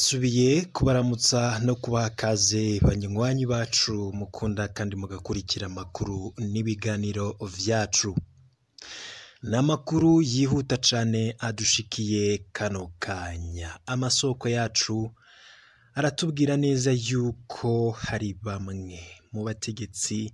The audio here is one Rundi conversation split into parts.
Ndasubiye kubaramutsa no kubaha kaze banywanyi bacu mukunda kandi mugakurikira amakuru n'ibiganiro vyacu. Ni amakuru yihuta cane adushikiye kano kanya. Amasoko yacu aratubwira neza yuko hari bamwe mu bategetsi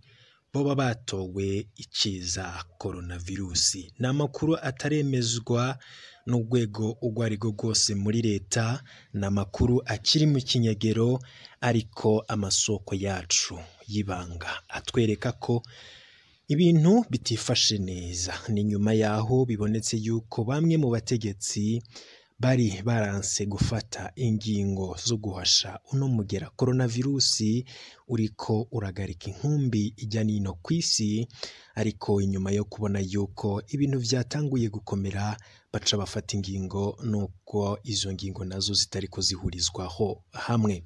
boba batowe ikiza coronavirusi. Ni amakuru ataremezwa n'urwego urwo arirwo rwose muri leta, ni amakuru akiri mu kinyegero, ariko amasoko yacu y'ibanga atwereka ko ibintu bitifashe neza. Ni nyuma yaho bibonetse yuko bamwe mu bategetsi bari baranse gufata ingingo zo guhasha uno mugera coronavirusi uriko uragarika inkumbi ijya nino kw'isi, ariko inyuma yo kubona yuko ibintu vyatanguye gukomera baca bafata ingingo, nuko izo ngingo nazo zitariko zihurizwaho hamwe.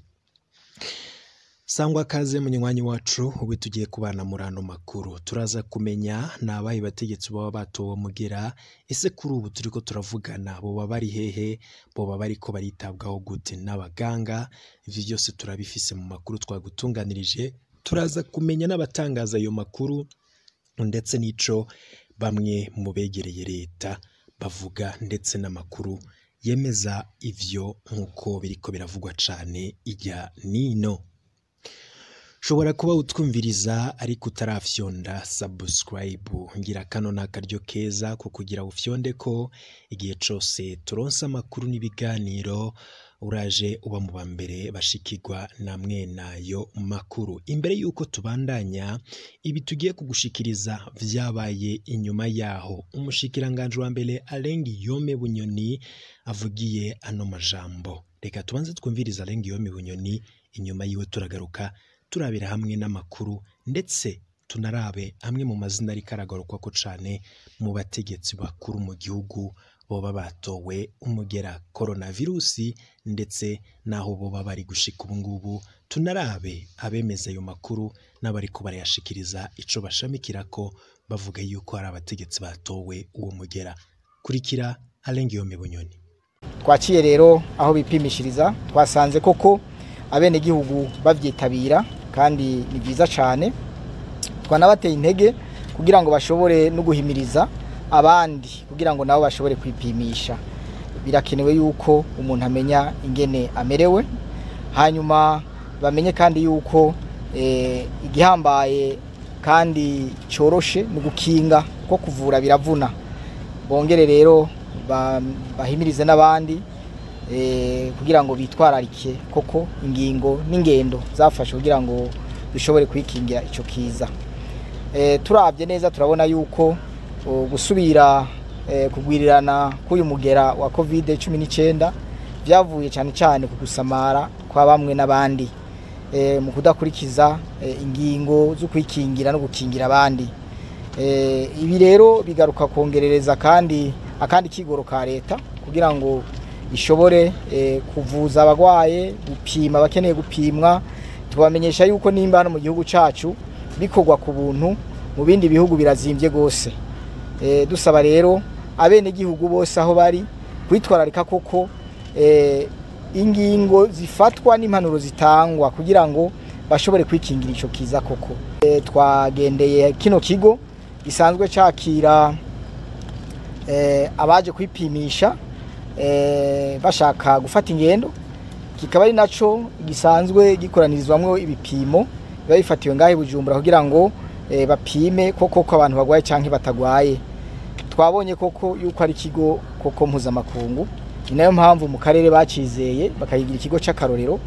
Sangwa kaze munywanyi wacu, ubu tugiye kubana muri ano makuru. Turaza kumenya ni abahe bategetsi baba batowe mugera, ese kuri ubu turiko turavugana boba bari hehe, boba bariko baritabwaho gute n'abaganga? Ivyo byose turabifise mu makuru twagutunganirije. Turaza kumenya n'abatangaza ayo makuru ndetse n'ico bamwe mu begereye leta bavuga, ndetse n'amakuru yemeza ivyo nk'uko biriko biravugwa cane ijya nino. Ushobora kuba utwumviriza ariko utarafyonda subscribe, ngira kano ni akaryo keza ko kugira ufyonde ko igihe cose turonse amakuru n'ibiganiro uraje uba mu bambere bashikirwa na mwenayo makuru. Imbere yuko tubandanya, ibi tugiye kugushikiriza vyabaye inyuma yaho umushikiranganji wa mbere Alain Guillaume Bunyoni avugiye ano majambo. Reka tubanze twumvirize Alain Guillaume Bunyoni, inyuma yiwe turagaruka turabira hamwe n'amakuru ndetse tunarabe amwe mu mazina ariko aragarukwako cane mu bategetsi bakuru mu gihugu boba batowe umugera coronavirusi, ndetse naho boba bari gushika ubu ngubu. Tunarabe abemeza ayo makuru n'abariko barayashikiriza ico bashamikirako bavuga yuko hari abategetsi batowe uwo mugera. Kurikira Alain Guillaume Bunyoni. Twaciye rero aho bipimishiriza, twasanze koko abenegihugu bavyitabira kandi ni vyiza cane. Twanabateye intege kugira ngo bashobore no guhimiriza abandi kugira ngo nabo bashobore kwipimisha. Birakenewe yuko umuntu amenya ingene amerewe, hanyuma bamenye kandi yuko igihambaye kandi coroshe mu gukinga ko kuvura biravuna. Bongere rero bahimirize n'abandi kugira ngo bitwararike koko ingingo n'ingendo zafashe kugira ngo dushobore kwikingira ico kiza. Turavye neza turabona yuko gusubira kugwirirana k'uyu mugera wa COVID-19 vyavuye cyane cyane ku gusamara kwa bamwe n'abandi, mu kudakurikiza ingingo zo kwikingira no gukingira abandi. Ibi rero bigaruka kongerereza kandi akandi kigoro ka leta kugira ngo ishobore kuvuza abagwaye, gupima abakeneye gupimwa. Tubamenyesha yuko nimba hano mu gihugu cacu bikorwa ku buntu, mu bindi bihugu birazimvye gose. Dusaba rero abenegihugu bose aho bari kwitwararika koko ingingo zifatwa n'impanuro zitangwa kugira ngo bashobore kwikingira ico kiza koko. Twagendeye kino kigo gisanzwe cakira abaje kwipimisha bashaka gufata ingendo, kikaba ari naco gisanzwe gikoranirizwamwo ibipimo biba bifatiwe ngahe Bujumbura kugira ngo bapime koko ko abantu bagwaye canke batagwaye. Twabonye koko yuko ari ikigo koko mpuzamakungu, ni nayo mpamvu mu karere bacizeye bakayigira ikigo c'akarorero.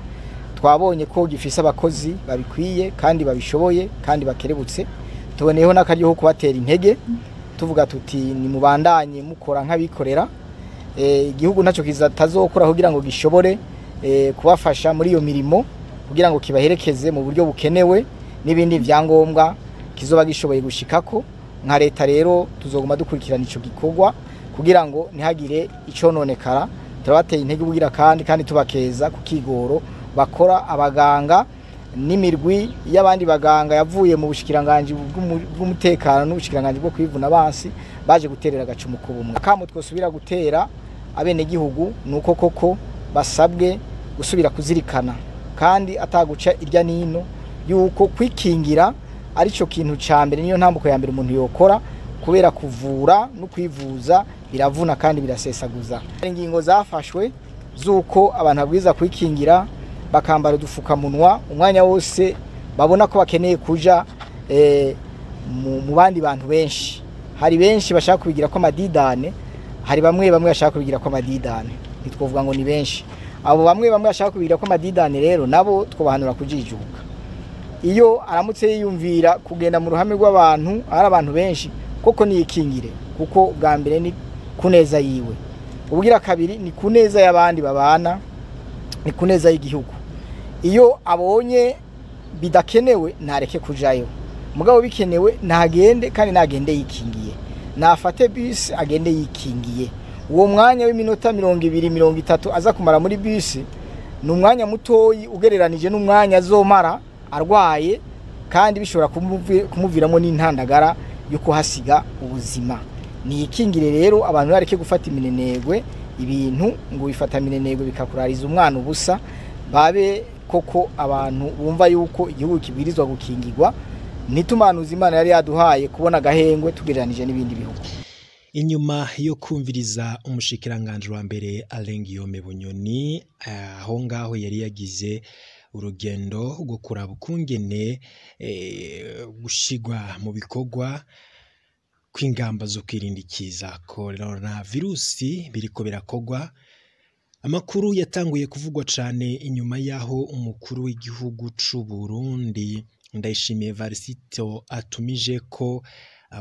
Twabonye ko gifise abakozi babikwiye kandi babishoboye kandi bakerebutse. Tuboneyeho n'akaryo ko kubatera intege tuvuga tuti nimubandanye mukora nk'abikorera. Igihugu naco kizatazokora kugira ngo gishobore kubafasha muri iyo mirimo kugira ngo kibaherekeze mu buryo bukenewe n'ibindi vyangombwa kizoba gishoboye gushikako. Nka leta rero tuzoguma dukurikirana ico gikorwa kugira ngo ntihagire icononekara. Turabateye intege kugira kandi tubakeza ku kigoro bakora abaganga n'imirwi y'abandi baganga yavuye mu bushikiranganje bw'umutekano n'ubushikiranganje bwo kwivuna abansi baje guterera agacumu ku bumwe. Akamo twosubira gutera abenegihugu nuko koko basabwe gusubira kuzirikana kandi ataguca irya nino yuko kwikingira arico kintu ca mbere, niyo ntambuko ya mbere umuntu yokora, kubera kuvura no kwivuza biravuna kandi birasesaguza. Ingingo zafashwe zuko abantu babwiza kwikingira bakambara udufukamunwa umwanya wose babona ko bakeneye kuja mu bandi bantu benshi. Hari benshi bashaka kubigira ko amadidane, hari bamwe bamwe bashaka kubigira ko amadidane, ntitwovuga ngo ni benshi. Abo bamwe bamwe bashaka kubigira ko amadidane rero nabo twobahanura kujijuka. Iyo aramutse yiyumvira kugenda mu ruhame rw'abantu ari abantu benshi, koko niyikingire, kuko bwa mbere ni kuneza yiwe, ubwira kabiri ni kuneza y'abandi babana, ni kuneza y'igihugu. Iyo abonye bidakenewe ntareke kujayo, mugabo bikenewe ntagende, kandi nagende yikingiye, nafate bus agende yikingiye. Uwo mwanya w'iminota 20 30 aza kumara muri bus ni umwanya mutoyi ugereranije n'umwanya azomara arwaye, kandi bishobora kumuviramo n'intandagara yo kuhasiga ubuzima. Niyikingire rero, abantu bareke gufata iminenegwe, ibintu ngo bifata minenegwe bikakurariza umwana ubusa. Babe koko abantu bumva yuko igihugu kibwirizwa gukingirwa, ntitumanuze Imana yari yaduhaye kubona agahengwe tugereranije n'ibindi bihugu. Inyuma yo kumviriza umushikiranganje wa mbere Alain Guillaume Bunyoni, aho ngaho yari yagize urugendo rwo kuraba ukungene gushigwa mu bikorwa kw'ingamba zo kwirindikiza coronavirusi biriko birakogwa. Amakuru yatanguye kuvugwa cane inyuma yaho umukuru w'igihugu c'u Burundi Ndayishimiye Varisito atumije ko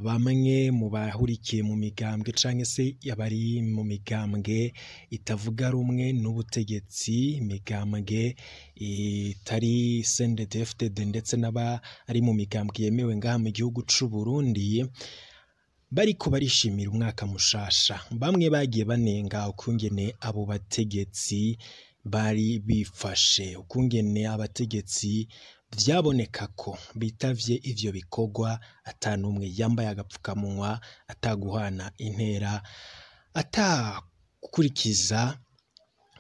bamwe mu bahurikiye mu migambwe canke se abari mu migambwe itavuga rumwe n'ubutegetsi, imigambwe itari CNDD-FDD ndetse n'abari mu migambwe yemewe ngaha mu gihugu c'u Burundi, bariko barishimira umwaka mushasha. Bamwe bagiye banenga ukungene abo bategetsi bari bifashe, ukungene abategetsi vyaboneka ko bitavye ivyo bikorwa atanumwe yambaye agapfukamunwa, ataguhana intera, atakurikiza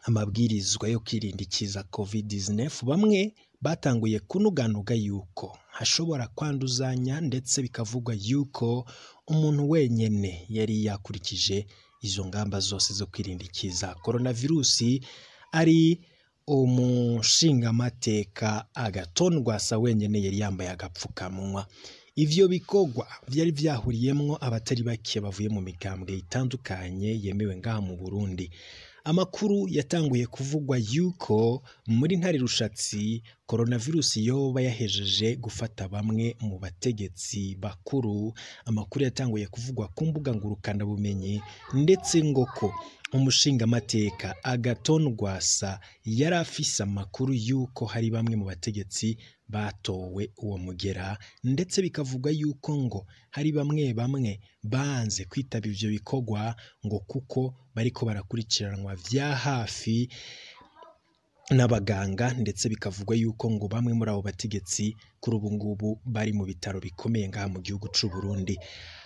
amabwirizwa yo kwirindikiza COVID-19. Bamwe batanguye kunuganuga yuko hashobora kwanduzanya, ndetse bikavugwa yuko umuntu wenyene yari yakurikije izo ngamba zose zo kwirindikiza coronavirusi ari umushingamateka Agathon Rwasa wenyene yari yambaye agapfukamunwa. Ivyo bikorwa vyari vyahuriyemwo abatari bake bavuye mu migambwe itandukanye yemewe ngaha mu Burundi. Amakuru yatanguye kuvugwa yuko muri Ntare Rushatsi coronavirus yoba yahejeje gufata bamwe mu bategetsi bakuru. Amakuru yatanguye kuvugwa ku mbuga ngurukana bumenyi, ndetse ngo ko umushingamateka Agathon Rwasa yari afise amakuru yuko hari bamwe mu bategetsi batowe uwo mugera, ndetse bikavugwa yuko ngo hari bamwe bamwe banze kwitaba ivyo bikorwa ngo kuko bariko barakurikiranwa vya hafi n'abaganga, ndetse bikavugwa yuko ngo bamwe muri abo bategetsi kuri ubu ngubu bari mu bitaro bikomeye ngaha mu gihugu c'u Burundi.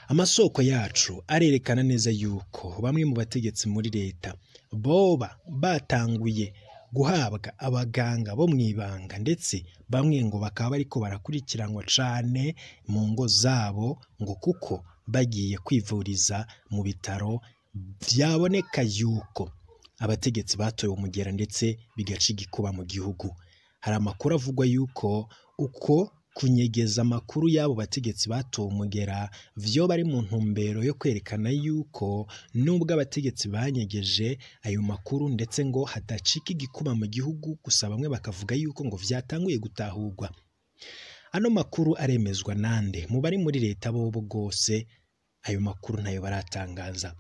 Amasoko yacu arerekana neza yuko bamwe mu bategetsi muri leta boba batanguye guhabwa abaganga bo mwibanga, ndetse bamwe ngo bakaba bariko barakurikiranwa cane mu ngo zabo ngo kuko bagiye kwivuriza mu bitaro vyaboneka yuko abategetsi batoye umugera, ndetse bigaca igikuba mu gihugu. Hari amakuru avugwa yuko uko kunyegeza amakuru y'abo bategetsi batowe umugera vyo bari mu ntumbero yo kwerekana yuko nubwo abategetsi banyegeje ayo makuru, ndetse ngo hadacika igikuba mu gihugu. Gusa bamwe bakavuga yuko ngo vyatanguye gutahurwa. Ano makuru aremezwa nande mu bari muri leta bobo gose ayo makuru ntayo baratangaza.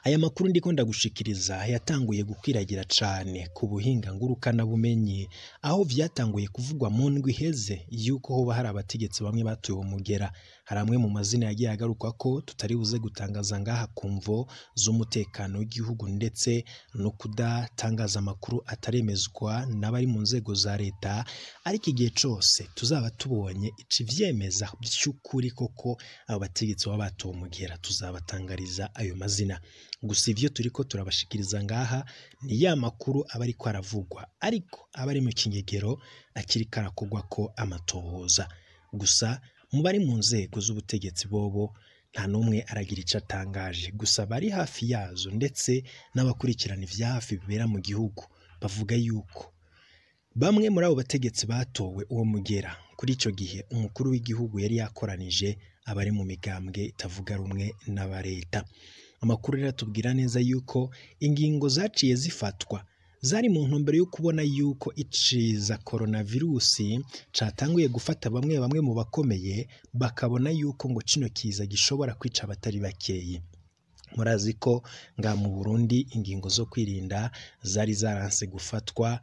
Aya makuru ndiko ndagushikiriza yatanguye gukwiragira cane ku buhinga ngurukana bumenyi, aho vyatanguye kuvugwa mu ndwi iheze yuko hoba hari abategetsi bamwe batoye umugera. Hari amwe mu mazina yagiye agarukwa ko tutari buze gutangaza ngaha ku mvo z'umutekano w'igihugu, ndetse no kudatangaza amakuru ataremezwa n'abari mu nzego za leta, ariko igihe cose tuzaba tubonye ikivyemeza vy'ukuri koko abo bategetsi baba batoye umugera tuzabatangariza ayo mazina. mugera. Gusa ivyo turiko turabashikiriza ngaha ni ya makuru aba ariko aravugwa, ariko aba ari mu kinyegero akiriko arakorwako amatohoza. Gusa mu bari mu nzego z'ubutegetsi bobo nta n'umwe aragira ico atangaje, gusa bari hafi yazo ndetse n'abakurikirana ivya hafi bibera mu gihugu bavuga yuko bamwe muri abo bategetsi batowe uwo mugera kuri ico gihe umukuru w'igihugu yari yakoranije abari mu migambwe itavuga rumwe n'aba leta. Amakuru rero atubwira neza yuko ingingo zaciye zifatwa zari mu ntumbero yo kubona yuko iciza coronavirusi catanguye gufata bamwe bamwe mu bakomeye, bakabona yuko ngo kino kiza gishobora kwica abatari bakeyi. Murazi ko nga mu Burundi ingingo zo kwirinda zari zaranse gufatwa,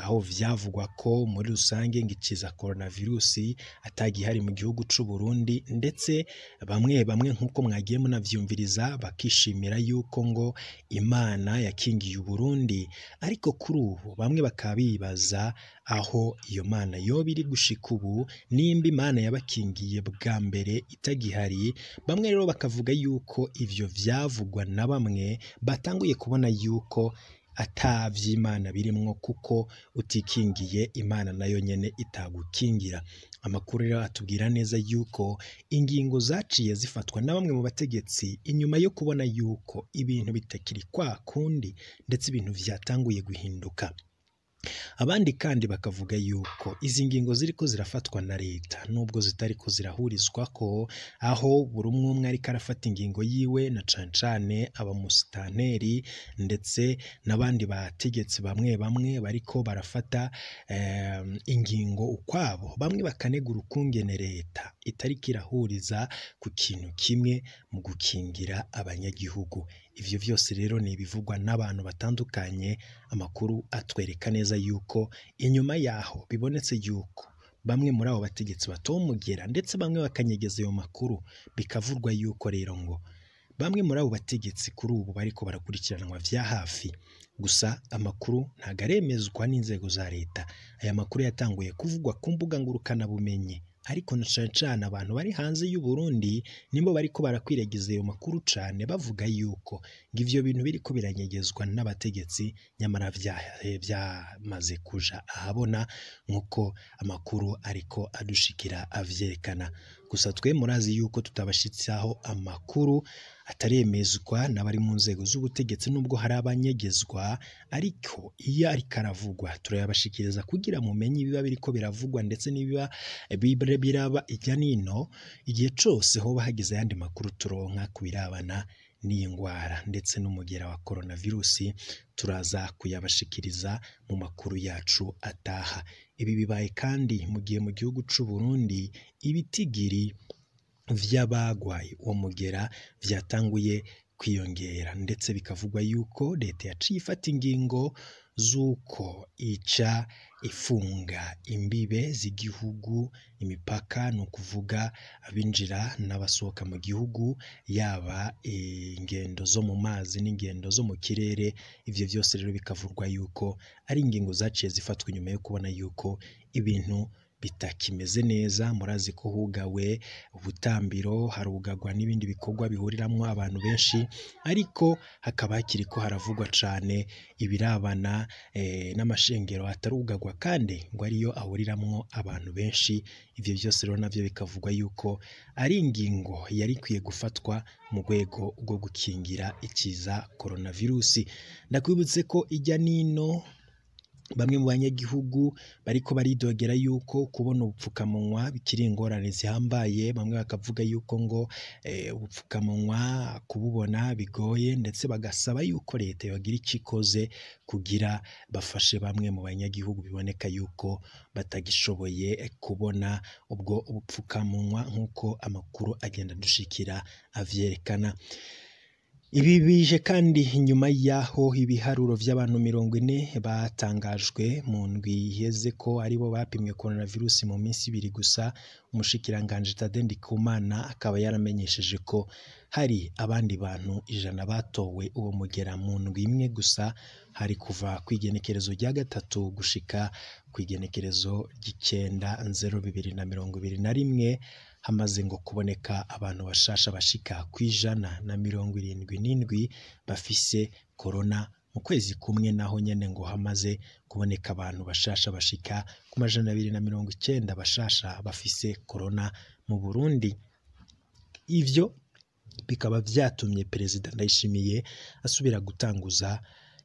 aho vyavugwa ko muri rusange ngo iciza coronavirusi atagihari mu gihugu c'u Burundi, ndetse bamwe bamwe nk'uko mwagiye munavyumviriza bakishimira yuko ngo Imana yakingiye Uburundi, ariko kuri ubu bamwe bakaba bibaza aho iyo Mana yoba iri gushika ubu, nimba Imana yabakingiye bwa mbere itagihari. Bamwe rero bakavuga yuko ivyo vyavugwa na bamwe batanguye kubona yuko ata vy'Imana birimwo, kuko utikingiye Imana nayo nyene itagukingira. Amakuru rero atubwira neza yuko ingingo zaciye zifatwa na bamwe mu bategetsi inyuma yo kubona yuko ibintu bitakiri kwa kundi, ndetse ibintu vyatanguye guhinduka. Abandi kandi bakavuga yuko izi ngingo ziriko zirafatwa na leta nubwo zitariko zirahurizwako, aho buri umwe umwe ariko arafata ingingo yiwe, na cane cane abamusitanteri ndetse n'abandi bategetsi bamwe bamwe bariko barafata ingingo ukwabo. Bamwe bakanegura ukungene leta itariko irahuriza ku kintu kimwe mu gukingira abanyagihugu. Ivyo vyose rero ni ibivugwa n'abantu batandukanye. Amakuru atwereka neza yuko inyuma yaho bibonetse yuko bamwe muri abo bategetsi batomugera, ndetse bamwe bakanyegeza ayo makuru, bikavurwa yuko rero ngo bamwe muri abo bategetsi kuri ubu bariko barakurikiranwa vya hafi. Gusa amakuru ntago aremezwa n'inzego za leta. Aya makuru yatanguye kuvugwa ku mbuga ngurukanabumenyi, ariko na cane cane abantu bari hanze y'u Burundi nibo bariko barakwiragiza ayo makuru cane, bavuga yuko ngo ivyo bintu biriko biranyegezwa n'abategetsi, nyamara vyamaze kuja ahabona nk'uko amakuru ariko adushikira avyerekana. Gusa twe murazi yuko tutabashitsaho amakuru ataremezwa n'abari mu nzego z'ubutegetsi, nubwo hari abanyegezwa, ariko iyo ariko aravugwa turayabashikiriza kugira mumenye ibiba biriko biravugwa ndetse n'ibiba biraba irya nino. Igihe cose hoba hagize ayandi makuru turonka ku birabana n'iyi ngwara ndetse n'umugera wa coronavirusi, turaza kuyabashikiriza mu makuru yacu ataha. Ibi bibaye kandi mu gihe mu gihugu c'u Burundi ibitigiri vy'abagwaye uwo mugera vyatanguye kwiyongera, ndetse bikavugwa yuko leta yaciye ifata ingingo z'uko ica ifunga imbibe z'igihugu, imipaka, ni ukuvuga abinjira n'abasohoka mu gihugu, yaba ingendo zo mu mazi n'ingendo zo mu kirere. Ivyo vyose rero bikavugwa yuko ari ingingo zaciye zifatwa inyuma yo kubona yuko ibintu bitakimeze neza. Murazi ko hugawe ubutambiro, harugagwa n'ibindi bikorwa bihuriramwo abantu benshi, ariko hakaba hakiriko haravugwa cane ibirabana n'amashengero atarugagwa kandi ngo ariyo ahuriramwo abantu benshi. Ivyo vyose rero navyo bikavugwa yuko ari ingingo yari ikwiye gufatwa mu rwego rwo gukingira ikiza coronavirusi. Ndakwibutse ko irya nino bamwe mu banyagihugu bariko baridogera yuko kubona ubupfukamunwa bikiri ingorane zihambaye. Bamwe bakavuga yuko ngo ubupfukamunwa kububona bigoye, ndetse bagasaba yuko leta yogira ico ikoze kugira bafashe bamwe mu banyagihugu biboneka yuko batagishoboye kubona ubwo bupfukamunwa, nk'uko amakuru agenda adushikira avyerekana. Ibi bije kandi inyuma y'aho ibiharuro vy'abantu 40 batangajwe mu ndwi iheze ko aribo bapimwe coronavirus mu minsi ibiri gusa. Umushikiranganji Tade Ndikumana akaba yaramenyesheje ko hari abandi bantu 100 batowe uwo mugera mu ndwi imwe gusa, Hari kuva kw'igenekerezo rya 3 gushika kw'igenekerezo ry'9/2021, hamaze ngo kuboneka abantu bashasha bashika 177 bafise corona. Mu kwezi kumwe naho nyene ngo hamaze kuboneka abantu bashasha bashika ku 290 bashasha bafise corona mu Burundi. Ivyo bikaba vyatumye Perezida Ndayishimiye asubira gutanguza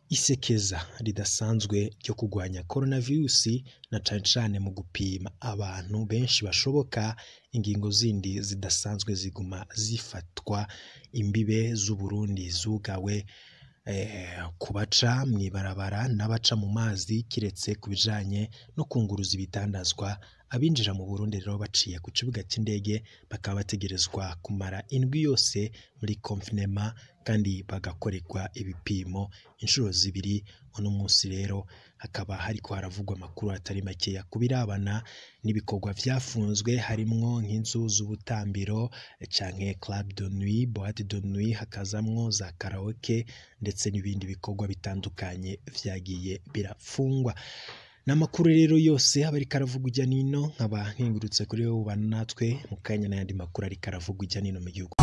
isekeza ridasanzwe ryo kugwanya coronavirus, na cane cane mu gupima abantu benshi bashoboka. Ingingo zindi zidasanzwe ziguma zifatwa, imbibe z'u Burundi zugawe kubaca mw'ibarabara n'abaca mu mazi, kiretse ku bijanye no kunguruza ibidandazwa. Abinjira mu Burundi rero baciye ku kibuga c'indege bakaba bategerezwa kumara indwi yose muri confinement, kandi bagakorerwa ibipimo inshuro 2. Uno munsi rero hakaba hariko haravugwa amakuru atari makeya ku birabana n'ibikorwa vyafunzwe, harimwo nk'inzu z'ubutambiro canke club de nuit, boîte de nuit, hakazamwo za karaoke ndetse n'ibindi bikorwa bitandukanye vyagiye birafungwa. N'amakuru rero yose aba ariko aravugwa ijya nino, nkaba nkengurutse kuri wowe ubana natwe mu kanya n'ayandi makuru ariko aravugwa ijya nino mu gihugu.